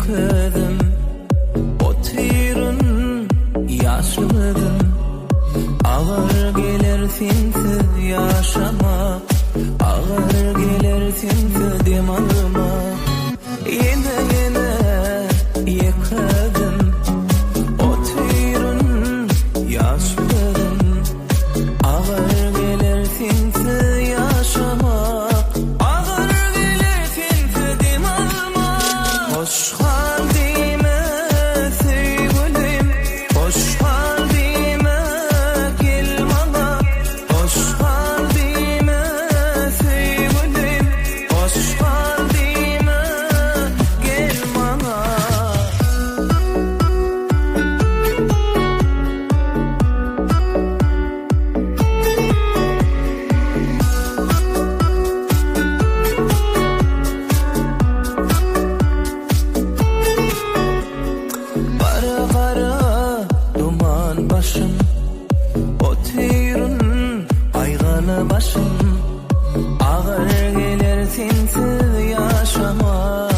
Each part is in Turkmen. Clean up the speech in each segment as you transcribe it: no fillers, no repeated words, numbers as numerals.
Ýeke özüm otyryn, ýaşly gözüm. Agyr geler sensiz ýaşamak, Agyr geler sensiz dem almak. Ýene-ýene ýeke özüm otyryn, ýaşly gözüm. Agyr geler sensiz ýaşamak, Agyr geler sensiz dem almak. Hoş gal diýme söýgülim, Hoş gal diýme gel maňa. Hoş gal diýme söýgülim, Hoş gal diýme gel maňa. Gara-gara duman başym, Otyryn gaýgyly başym. Agyr geler sensiz ýaşamak,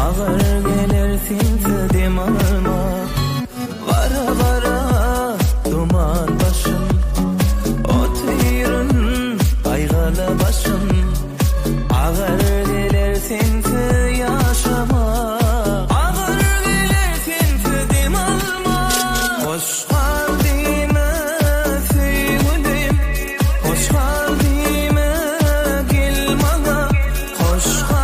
Agyr geler sensiz dem almak. Gara-gara duman başym, Otyryn gaýgyly başym. Agyr geler sensiz ýaşamak, Agyr geler sensiz dem almak. Hoş gal diýme söýgülim, Hoş gal diýme gel maňa. Hoş gal.